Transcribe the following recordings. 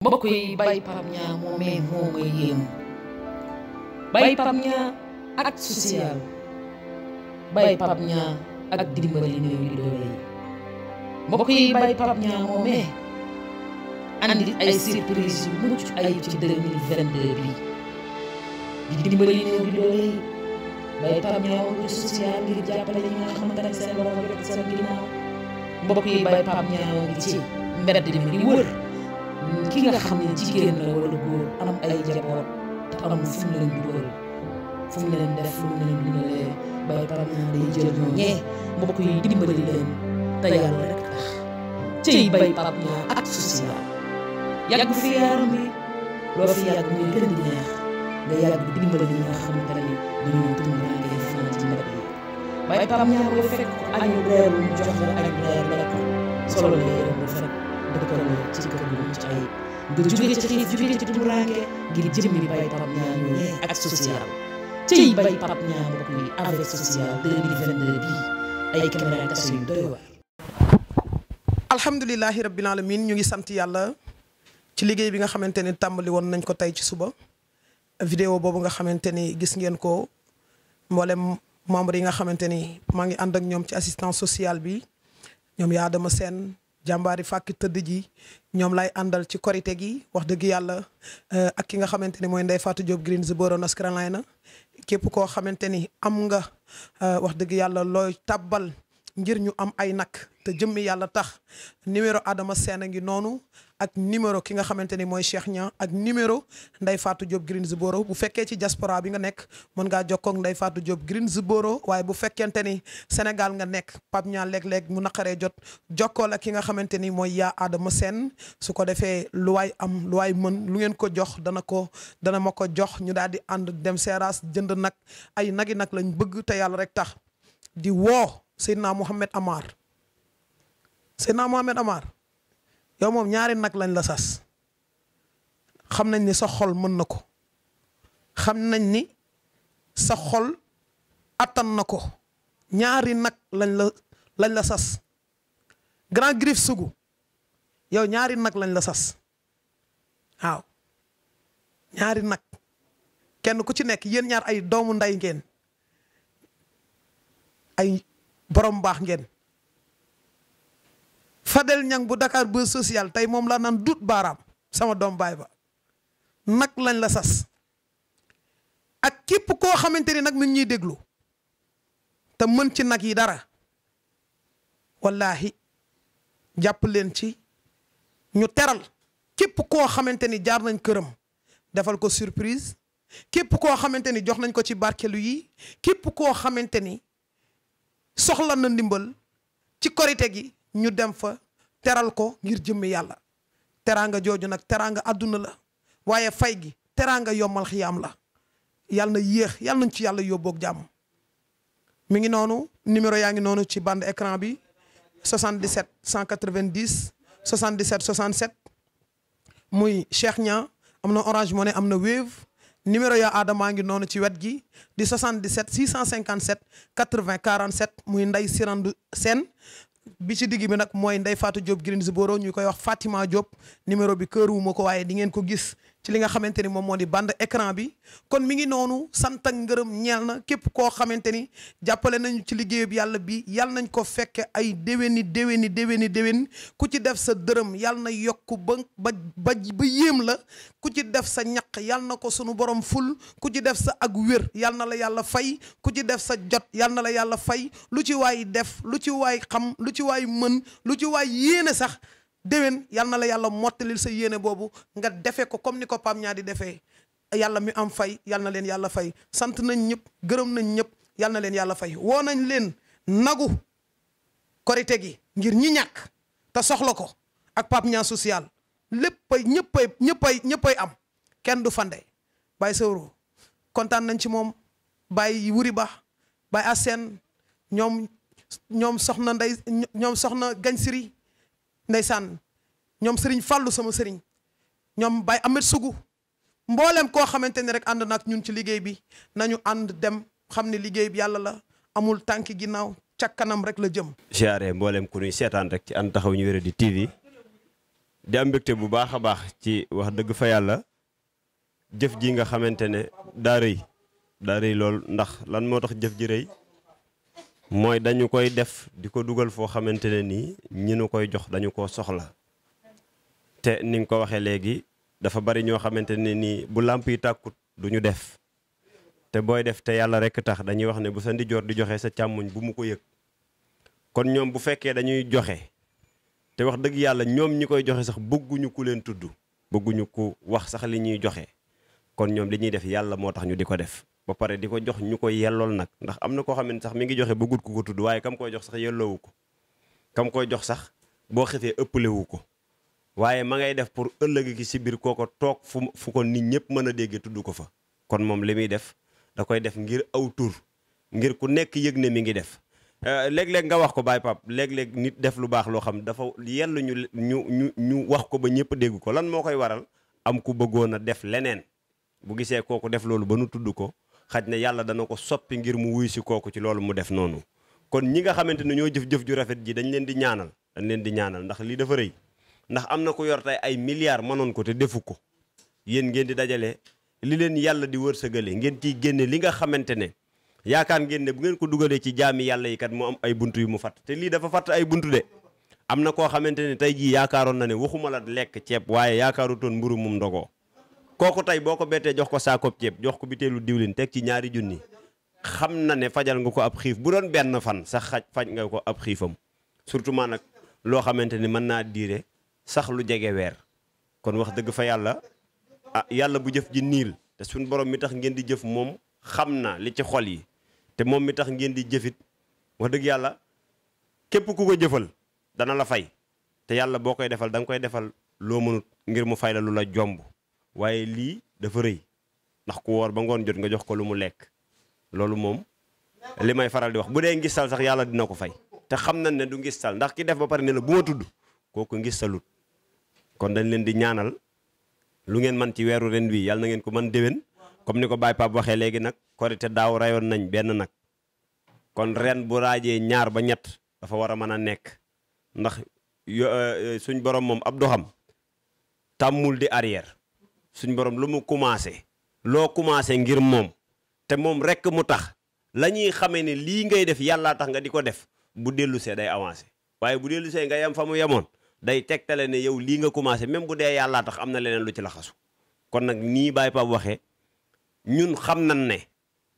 mbokk yi Baye Pape Niang moomee moo may yéemu Baye Pape Niang ak social Baye Pape Niang ak dimbali néew yi doole yi mbokk yi Baye Pape Niang moomee andi ay surprise yu mucc ayib ci 2022 bi di dimbali néew yi doole yi Baye Pape Niang woo ci social ngir jàppale ñi nga xamante ne seen loxo rek seen ginnaaw mbokk yi Baye Pape Niang ngi ci mbedd mi di wër ki nga xam ne jigéen la wala góor am ay jaboot te amul fu mu leen dugal fu mu leen def fu mu leen dundalee Baye Pape Niang day jël ñooñee mbokk yi dimbali leen te yàlla rek tax cëy Baye Pape Niang ak social yàgg fi yaaram bi loo fi yàgg muy gën di neex nga yàgg dimbali ñi nga xamante ne dañoo tumuraan ngay fanaan ci mbedd yi Baye Pape Niang nga fekk ko añu reer mu jox la añu reer lekk solo la yéeram bu fekk dëkkaloo ci kër gi mu ci ayib nga jóge ci xiif jóge ci tumuraanke ngir jëmmi Baye Pape Niang ñooñee ak social cëy Baye Pape Niang mbokk yi avec social 2022 bii ay caméra kase yu doy waar. alhamdulilahi rabbil alamin ñu ngi sant yàlla ci liggéey bi nga xamante ni tàmbali woon nañ ko tey ci suba vidéo boobu nga xamante ni gis ngeen ko mboolem membre yi nga xamante ni maa ngi ànd ak ñoom ci assistance sociale bi ñoom yaa Adama Sène jàmbaari fàkki tëdd ji ñoom lay àndal ci korite gi wax dëgg yàlla ak ki nga xamante ni mooy Ndeye Fatou Diop Greensboro North Carolina képp koo xamante ni am nga wax dëgg yàlla looy tàbbal ngir ñu am ay nag te jëmmi yàlla tax numéro Adama Sène a ngi noonu ak numéro ki nga xamante ni mooy Cheikh Niang ak numéro Ndeye Fatou Diop Greensboro bu fekkee ci diaspora bi nga nekk mën ngaa jokkoo ak Ndeye Fatou Diop Greensboro waaye bu fekkente ni Sénégal nga nekk Pape Niang léeg-léeg mu naqaree jot jokkool ak ki nga xamante ni mooy yaa Adama Sène su ko defee lu waay am lu waay mën lu ngeen ko jox dana ma ko jox ñu daal di ànd dem seeraas jënd nag ay nagi nag lañ bëgg te yàlla rek tax di woo Seydina Mohamed Amar yow moom ñaari nag lañ la sas xam nañ ni sa xol mën na ko xam nañ ni sa xol attan na ko ñaari nag lañ la sas Grand Griffe Sougou yow ñaari nag lañ la sas waaw ñaari nag kenn ku ci nekk yéen ñaar ay doomu nday ngeen ay borom baax ngeen Fadel Niang bu Dakar Buzz Social tey moom laa naan dut baaraam sama doom baay ba nag lañ la sas ak képp koo xamante ni nag mi ngi ñuy déglu te mën ci nag yi dara wallaahi jàpp leen ci ñu teral képp koo xamante ni jaar nañ këram defal ko surprise képp koo xamante ni jox nañ ko ci barkelu yi képp koo xamante ni soxla na ndimbal ci korite gi ñu dem fa teral ko ngir jëmmi yàlla teraanga jooju nag teraanga àdduna la waaye fay gi teraanga yombal xiyaam la yàlla na yéex yàlla nañ ci yàlla yóbboog jàmm mi ngi noonu numéro yaa ngi noonu ci bande écran bi 77 190 77 67 muy Cheikh Niang am na Orange Money am na Wave numéro yaa Adama ngi noonu ci wet gi di 77 657 80 47 muy Ndeye Sirandou Sène bi ci digg bi nag mooy Ndeye Fatou Diop Greensboro ñu koy wax Fatima Diop numéro bi kër wu ma ko waaye di ngeen ko gis ci li nga xamante ni moom moo di bande écran bi kon mi ngi noonu sant ak ngërëm ñeel na képp koo xamante ni jàppale nañu ci liggéey bi yàlla bi yàlla nañ ko fekke ay déwéni ku ci def sa dërëm yàlla na yokk ba yéem la ku ci def sa ñaq yàlla na ko sunu borom ful ku ci def sa ak wér yàlla na la yàlla fay ku ci def sa jot yàlla na la yàlla fay lu ci waay def lu ci waay xam lu ci waay mën lu ci waay yéene sax déwén yal na la yàlla mottalil sa yéene boobu nga defe ko comme ni ko Pape Niang di defee yàlla mi am fay yal na leen yàlla fay sant nañ ñëpp gërëm nañ ñëpp yal na leen yàlla fay woo nañ leen nagu korite gi ngir ñi ñàkk te soxla ko ak Pape Niang social léppay ñëppay am kenn du fande Baye Sawro kontaan nañ ci moom Baye Wuri Ba Baye Assène ñoom soxna Ndey ñoom soxna Gañ Siri ndeysaan ñoom sëriñ Fàllu sama sëriñ ñoom Baye Ahmed Sougou mboolem koo xamante ni rek ànd nag ñun ci liggéey bi nañu ànd dem xam ne liggéey bi yàlla la amul tànki ginnaaw ca kanam rek la jëm. siyaare mboolem ku ñuy seetaan rek ci Ànd Taxawu ñu Wéradi TV di am mbégte bu baax a baax ci wax dëgg fa yàlla jëf ji nga xamante ne daa rëy lool ndax lan moo tax jëf ji rëy mooy dañu koy def di ko dugal foo xamante ne nii ñi nu koy jox dañu ko soxla te ni nga ko waxee léegi dafa bari ñoo xamante ne nii bu làmp yi tàkkut duñu def te booy def te yàlla rekk tax dañuy wax ne bu sa ndijoor di joxe sa càmmoñ bu mu ko yëg kon ñoom bu fekkee dañuy joxe te wax dëgg yàlla ñoom ñi koy joxe sax bëgguñu ku leen tudd bëgguñu ku wax sax li ñuy joxe kon ñoom li ñuy def yàlla moo tax ñu di ko def ba pare di ko jox ñu ko yellool nag ndax am na koo xam ne sax mi ngi joxe bëggut ku ko tudd waaye kam koy jox sax yelloowu ko kam koy jox sax boo xefee ëppalewu ko waaye ma ngay def pour ëllëg gi si biir kooko toog fu ko nit ñëpp mën a dégg tudd ko fa kon moom li muy def da koy def ngir aw tur ngir ku nekk yëg ne mi ngi def léeg-léeg nga wax ko Baye Pape léeg-léeg nit def lu baax loo xam dafa yell ñu wax ko ba ñëpp dégg ko lan moo koy waral am ku bëggoon a def leneen bu gisee kooku def loolu ba nu tudd ko xaj na yàlla dana ko soppi ngir mu wuy si kooku ci loolu mu def noonu kon ñi nga xamante ne ñoo jëf-jëf ju rafet ji dañ leen di ñaanal ndax lii dafa rëy ndax am na ku yor tey ay milliards mënoon ko te defu ko yéen ngeen di dajale li leen yàlla di wërsëgale ngeen ciy génne li nga xamante ne yaakaar ngeen ne bu ngeen ko dugalee ci jaami yàlla yi kat mu am ay buntu yu mu fatt te lii dafa fatt ay buntu de am na koo xamante ne tey jii yaakaaroon na ne waxuma la lekk ceeb waaye yaakaarutoon mburu mum ndogoo kooku tey boo ko bettee jox ko saakoob ceeb jox ko biteelu diwlin teg ci 2 junni xam na ne fajal nga ko ab xiif bu doon benn fan sax faj nga ko ab xiifam surtout maa nag loo xamante ni mën naa diire sax lu jege weer kon wax dëgg fa yàlla yàlla bu jëf ji niil te suñ borom mi tax ngeen di jëf moom xam na li ci xol yi te moom mi tax ngeen di jëfit wax dëgg yàlla képp ku ko jëfal dana la fay te yàlla boo koy defal da nga koy defal loo mënut ngir mu fay la lu la jomb waaye lii dafa rëy ndax ku woor ba ngoon jot nga jox ko lu mu lekk loolu moom li may faral di wax bu dee ngistal sax yàlla dina ko fay te xam nañ ne du ngistal ndax ki def ba pare ne la bu ma tudd kooku ngistalut kon dañ leen di ñaanal lu ngeen man ci weeru ren wi yàlla na ngeen ko mën déwén comme ni ko Baye Pape waxee léegi nag korite daaw rayoon nañ benn nag kon ren bu raajee 2 ba 3 dafa war a mën a nekk ndax suñ borom moom ab doxam tàmmul di arrière suñ borom lu mu commencé loo commencé ngir moom te moom rekk mu tax la ñuy xamee ne lii ngay def yàllaa tax nga di ko def bu dellu see day avancé waaye bu dellu see nga yem fa mu yemoon day tegtale ne yow lii nga commencé même bu dee yàllaa tax am na leneen lu ci laxasu kon nag nii Baye Pape waxee ñun xam nañ ne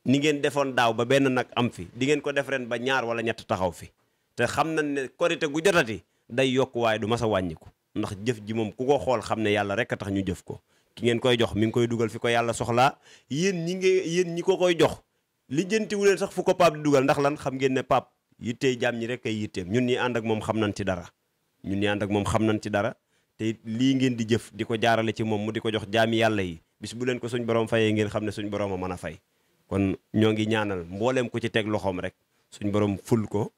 ni ngeen defoon daaw ba benn nag am fi di ngeen ko def ren ba 2 wala 3 taxaw fi te xam nañ ne korite gu jotati day yokk waaye du mas a wàññiku ndax jëf ji moom ku ko xool xam ne yàlla rek a tax ñu jëf ko ki ngeen koy jox mi ngi koy dugal fi ko yàlla soxlaa yéen ñi ko koy jox lijjantiwu leen sax fu ko Pape di dugal ndax lan xam ngeen ne Pape yittee jaam ñi rek ay yitteem ñun ñi ànd ak moom xam nañ ci dara te lii ngeen di jëf di ko jaarale ci moom mu di ko jox jaami yàlla yi bis bu leen ko suñ borom fayee ngeen xam ne suñ borom a mën a fay kon ñoo ngi ñaanal mbooleem ku ci teg loxoom rek suñ borom ful ko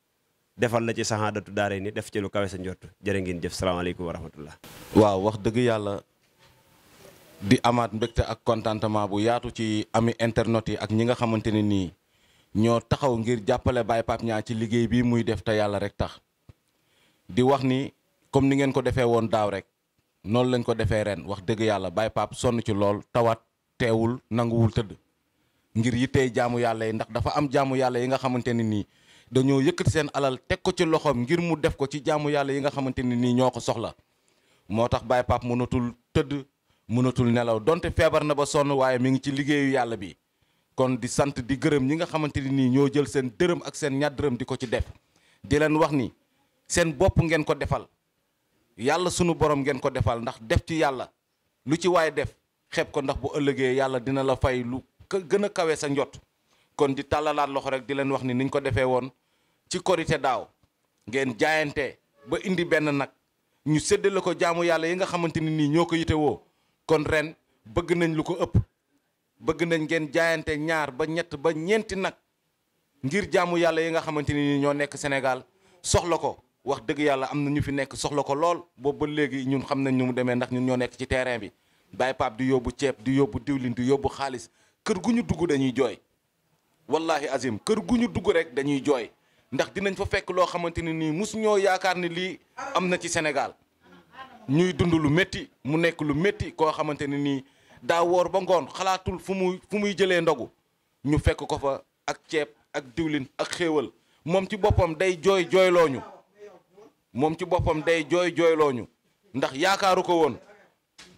defal la ci saxaadatu daare ni def ci lu kawe sa njort jërë ngeen jëf salaamaaleykum wa rahmatullah. waaw wax dëgg yàlla di amaat mbégte ak contentement bu yaatu ci ami internet yi ak ñi nga xamante ne nii ñoo taxaw ngir jàppale Baye Pape Niang ci liggéey bi muy def te yàlla rek tax di wax ni comme ni ngeen ko defee woon daaw rek noonu lañ ko defee ren wax dëgg yàlla Baye Pape sonn ci lool tawat teewul nanguwul tëdd ngir yittey jaamu yàlla yi ndax dafa am jaamu yàlla yi nga xamante ne nii dañoo yëkkati seen alal teg ko ci loxoom ngir mu def ko ci jaamu yàlla yi nga xamante ne nii ñoo ko soxla moo tax Baye Pape mënatul tëdd mënatul nelaw donte feebar na ba sonn waaye mi ngi ci liggéeyu yàlla bi kon di sant di gërëm ñi nga xamante ne nii ñoo jël seen dërëm ak seen ñaar dërëm di ko ci def di leen wax ni seen bopp ngeen ko defal yàlla sunu borom ngeen ko defal ndax def ci yàlla lu ci waaye def xeeb ko ndax bu ëllëgee yàlla dina la fay lu gën a kawe sa njot kon di tàllalaat loxo rek di leen wax ni niñ ko defee woon ci korite daaw ngeen jaayante ba indi benn nag ñu séddale ko jaamu yàlla yi nga xamante ni nii ñoo ko yite woo kon ren bëgg nañ lu ko ëpp bëgg nañ ngeen jaayante 2 ba 3 ba 4 nag ngir jaamu yàlla yi nga xamante ni nii ñoo nekk Sénégal soxla ko wax dëgg yàlla am na ñu fi nekk soxla ko lool boobu ba léegi ñun xam nañ ñu mu demee ndax ñun ñoo nekk ci terrain bi Baye Pape di yóbbu ceeb di yóbbu diwlin di yóbbu xaalis kër gu ñu dugg dañuy jooy wallahi azim kër gu ñu dugg rek dañuy jooy ndax dinañ fa fekk loo xamante ne nii mosu ñoo yaakaar ni lii am na ci Sénégal ñuy dund lu métti mu nekk lu métti koo xamante ne nii daa woor ba ngoon xalaatul fu muy jëlee ndogu ñu fekk ko fa ak ceeb ak diwlin ak xéewal moom ci boppam day jooylooñu moom ci boppam day jooylooñu ndax yaakaaru ko woon.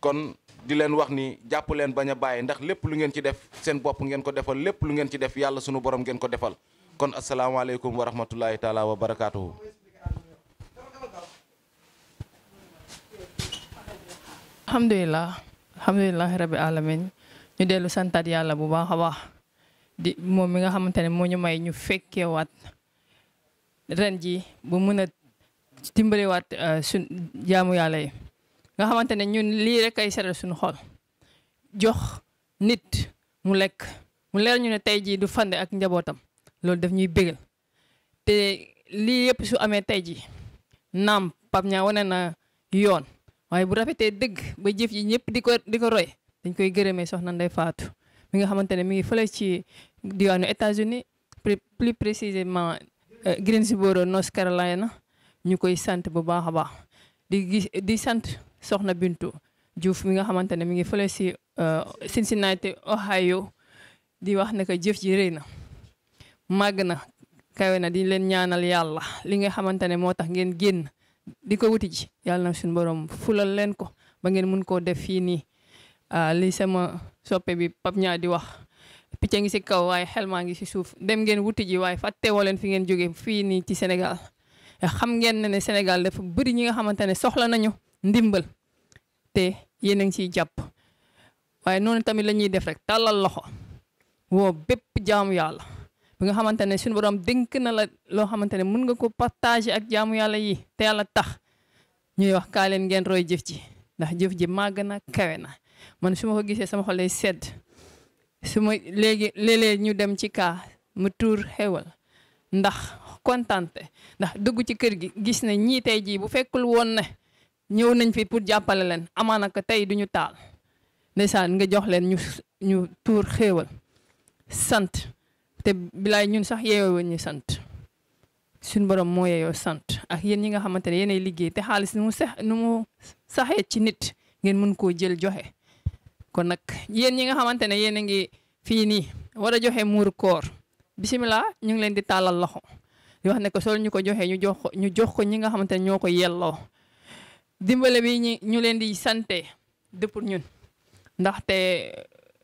kon di leen wax ni jàpp leen bañ a bàyyi ndax lépp lu ngeen ci def seen bopp ngeen ko defal lépp lu ngeen ci def yàlla sunu borom ngeen ko defal kon asalaamaaleykum wa rahmatullahi taala wa barakaatuhu. alhamdulilah rabbi alamin ñu dellu santaat yàlla bu baax a baax di moom mi nga xamante ne moo ñu may ñu fekkeewaat ren ji bu mën a dimbalewaat suñ jaamu yàlla yi nga xamante ne ñun lii rek ay seral suñu xol jox nit mu lekk mu leer ñu ne tey jii du fande ak njabootam loolu daf ñuy bégal te lii yëpp su amee tey jii naam Pape Niang wane na yoon waaye bu rafetee dëgg ba jëf yi ñëpp di ko roy dañ koy gërëmee soxna Ndeye Fatou mi nga xamante ne mi ngi fële ci diwaanu États-Unis plus précisément Greensboro North Carolina ñu koy sant bu baax a baax di sant soxna Bintu Diouf mi nga xamante ne mi ngi fële si Cincinnati Ohio di wax ne que jëf ji rëy na màgg na kawe na di leen ñaanal yàlla li nga xamante ne moo tax ngeen génn di ko wuti ji yàlla na suñu borom fulal leen ko ba ngeen mun koo def fii nii li sama soppe bi Pape Niang di wax picc ngi si kaw waaye xel maa ngi si suuf dem ngeen wuti ji waaye fàttewoo leen fi ngeen jóge fii nii ci Sénégal xam ngeen ne Sénégal dafa bëri ñi nga xamante ne soxla nañu ndimbal te yéen a ngi ciy jàpp waaye noonu tamit la ñuy def rek tàllal loxo woo bépp jaamu yàlla bi nga xamante ne suñu borom dénk na la loo xamante ne mën nga ko partager ak jaamu yàlla yi te yàlla tax ñuy wax kaa leen ngeen roy jëf ji ndax jëf ji màgg na kawe na man su ma ko gisee sama xol lay sedd su ma léeg-léeg ñu dem ci kaa mu tuur xewal ndax kontante ndax dugg ci kër gi gis ne ñii tey jii bu fekkul woon ne ñëw nañ fi pour jàppale leen amaana ko tey duñu taal ndeysaan nga jox leen ñu tuur xéewal sant te bilaay ñun sax yeeyoo ñu sant suñ borom moo yeeyoo sant ak yéen ñi nga xamante ne yéenay liggéey te xaalis nu mu saxee ci nit ngeen mën koo jël joxe kon nag yéen ñi nga xamante ne yéen a ngi fii nii war a joxe muuru koor bisimilah ñu ngi leen di tàllal loxo di wax ne ko sol ñu ko joxee ñu jox ko ñi nga xamante ne ñoo ko yelloo dimbale bi ñu leen di sante de pour ñun ndaxte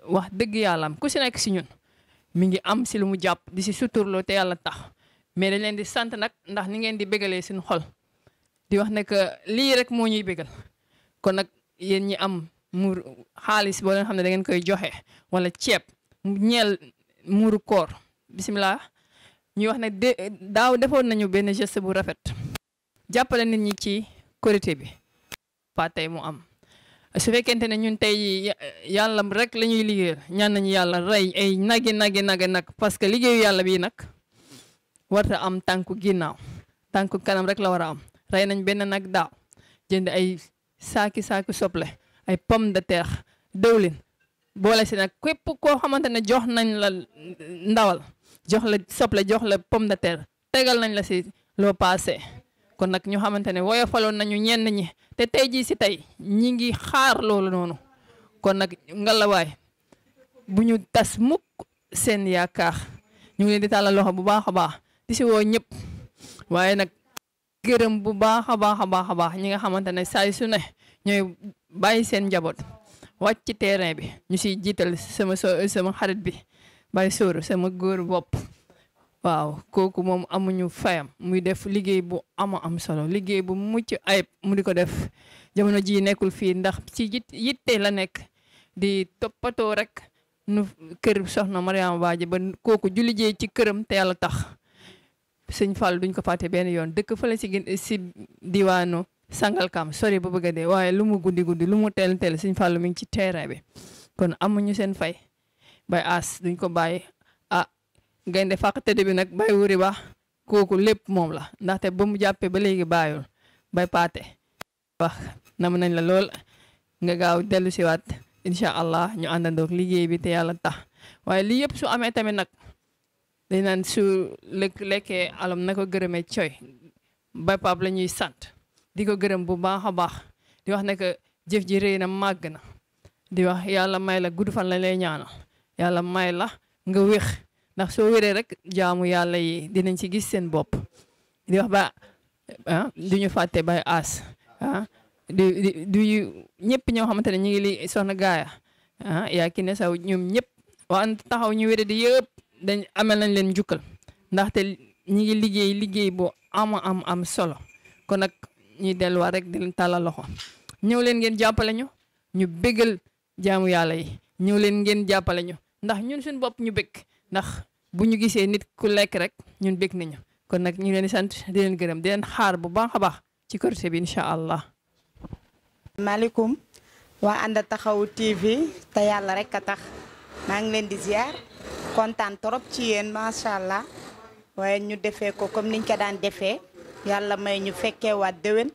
wax dëgg yàlla ku si nekk si ñun mi ngi am si lu mu jàpp di si suturloo te yàlla tax mais dañ leen di sant nag ndax ni ngeen di bégalee suñu xol di wax ne que lii rek moo ñuy bégal kon nag yéen ñi am muur xaalis boo leen xam ne da ngeen koy joxe wala ceeb ñeel muuru koor bisimilah ñuy wax ne daaw defoon nañu benn geste bu rafet jàppale nit ñi ci korité bi pa tey mu am su fekkente ne ñun tey yàlla rek la ñuy liggéeyal ñaan nañu yàlla rey ay nag parce que liggéeyu yàlla bii nag warta am tànku ginnaaw tànku kanam rek la war a am rey nañ benn nag daaw jënd ay saaki soble ay pomme de terre dëwlin boole si nag képp koo xamante ne jox nañ la ndawal jox la soble jox la pomme de terre tegal nañ la si loo paase kon nag ñu xamante ne woyofaloon nañu ñenn ñi te tey jii si tey ñi ngi xaar loolu noonu kon nag ngalawaay bu ñu tas mukk seen yaakaar ñu ngi leen di tàllal loxo bu baax a baax di si woo ñëpp waaye nag gërëm bu baax a baax ñi nga xamante ne saa su ne ñooy bàyyi seen njaboot wàcc ci terrain bi ñu siy jiital sama xarit bi bàyyi sóoru sama góor bopp waaw kooku moom amuñu fayam muy def liggéey bu am solo liggéey bu mucc ayib mu di ko def jamono ji nekkul fii ndax ci yitte la nekk di toppatoo rek nu kër soxna Mariama Badji ba kooku ju liggéey ci këram te yàlla tax sëñ Fall duñ ko fàtte benn yoon dëkk fële si diwaanu Sangalkam sori ba bëgg a dee waaye lu mu guddi lu mu teel sëñ Fall mi ngi ci terrain bi kon amuñu seen fay bay as duñ ko bàyyi gaynde fàq tëdd bi nag bay wuri ba kooku lépp moom la ndaxte ba mu jàppee ba léegi bàyyul bay paate wax nam nañ la lool nga gaaw dellu siwaat incha allah ñu àndandoog liggéey bi te yàlla tax waaye lii yëpp su amee tamit nag dañ naan su lekkee alam na ko gërëmee coy bay pap la ñuy sant di ko gërëm bu baax a baax di wax ne que jëf ji rëy na màgg na di wax yàlla may la gudd fan la lay ñaanal yàlla may la nga wéx ndax soo wéree rek jaamu yàlla yi dinañ ci gis seen bopp di wax ba du ñu fàtte bay aas du ñëpp ñoo xamante ne ñu ngi li soxna gaaya yaa ki ne saw ñoom ñëpp waa taxaw ñu wéré di yëpp dañ amel nañ leen njukkal ndaxte ñi ngi liggéey bu am solo kon nag ñuy delluwaat rek di leen tàllal loxo ñëw leen ngeen jàppale ñu bégal jaamu yàlla yi ñëw leen ngeen jàppale ñu ndax ñun suñu bopp ñu bég ndax bu ñu gisee nit ku lekk rek ñun bég nañu kon nag ñu leen di sant di leen gërëm di leen xaar bu baax a baax ci Korité bi incha allah. maaleykum waa ànd taxawu TV te yàlla rek a tax maa ngi leen di ziar kontaan trop ci yéen macha allah waaye ñu defee ko comme niñ ko daan defee yàlla may ñu fekkee waat déwén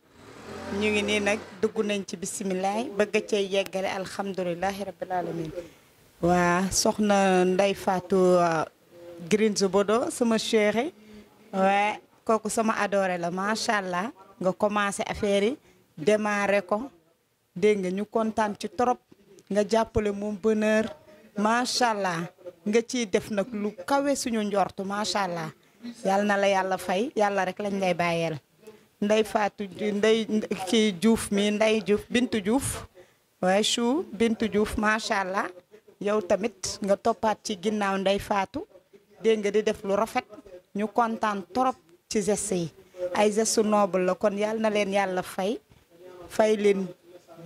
ñu ngi nii nag dugg nañ ci bisimilah bëgg cee yeggale alhamdulilahi rabbil alamin waa soxna Ndeye Fatou Green Bodo sama chérie waaye kooku sama adoré la macha allah nga commencé affaire yi démarré ko dégg nga ñu kontaan ci trop nga jàppale moom bonheur macha allah nga ciy def nag lu kawe suñu njortu macha allah yàlla na la yàlla fay yàlla rek lañ lay bàyyeel. Ndeye Fatou Ndeye kii Diouf mi Ndeye Diouf Bintu Diouf waaye chou Bintu Diouf macha allah yow tamit nga toppaat ci ginnaaw Ndeye Fatou dégg nga di def lu rafet ñu kontaan trop ci geste yi ay geste noble la kon yàlla na leen yàlla fay leen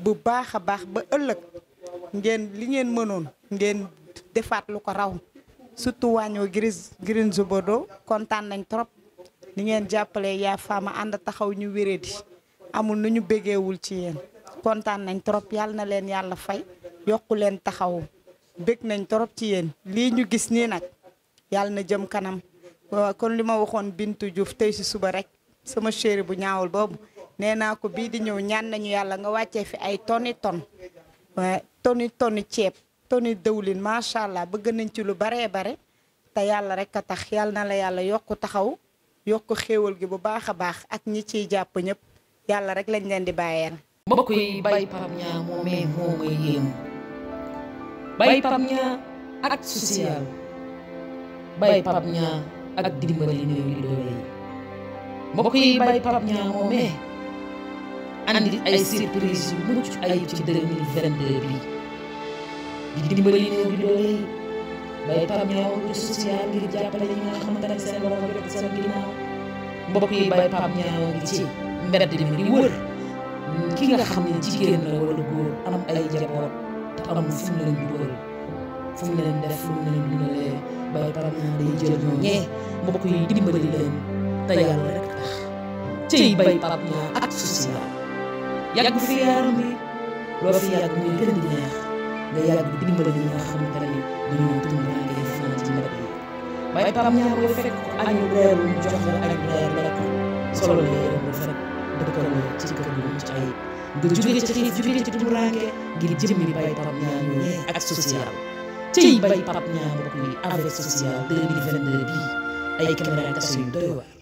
bu baax a baax ba ëllëg ngeen li ngeen mënoon ngeen defaat lu ko raw surtout wàññoo Green Bodo kontaan nañ trop. ni ngeen jàppale yaa faama ànd taxaw ñu wéredi amul nu ñu bégeewul ci yéen kontaan nañ trop yàlla na leen yàlla fay yokku leen taxaw bég nañ trop ci yéen lii ñu gis nii nag yàlla na jëm kanam kon li ma waxoon Bintu Diouf tey si suba rek sama chéri bu ñaawul boobu nee naa ko bii di ñëw ñaan nañu yàlla nga wàccee fi ay toni waaye toni ceeb toni dëwlin macha allah bëgg nañ ci lu baree bare te yàlla rek a tax yàlla na la yàlla yokku taxaw yokk xéewal gi bu baax a baax ak ñi ciy jàpp ñëpp yàlla rek lañ leen di bàyyeel. mbokk yi bay Pape Niang moomee moo may yéem bay Pape Niang ak social bay Pape Niang ak dimbali néew yi doole yi mbokk yi bay Pape Niang moomee andi ay surprise yu mucc ayib ci 2022 bi di dimbali néew yi doole yi bay Pape Niang wut social ngir jàppale ñi nga xamante ne seen loxo rek seen ginnaaw mbokk yi bay Pape Niang ngi ci mbedd mi di wër ki nga xam ne jigéen la wala góor am ay jaboot te amul fu mu leen dugal fu mu leen def fu mu leen dundalee bay Pape Niang day jël ñooñee mbokk yi dimbali leen te yàlla rek tax ciy bay Pape Niang ak social yàgg fi yaaram bi loo fi yàgg muy gën di neex nga yàgg dimbali ñi nga xamante ne dañoo tumuraange fanaan ci mbedd yi bay Pape Niang boo fekk añu reer ñu jox la añ reer lekk solo la yére bu fekk dëkkal la ci kër gu mucc ayib nga jóge ci xiif jóge ci tumuraange ngir jëmmi bay Pape Niang ñooñee ak social ciy bay Pape Niang mbokk yi avec social 2022 bii ay caméra kase yu doy waar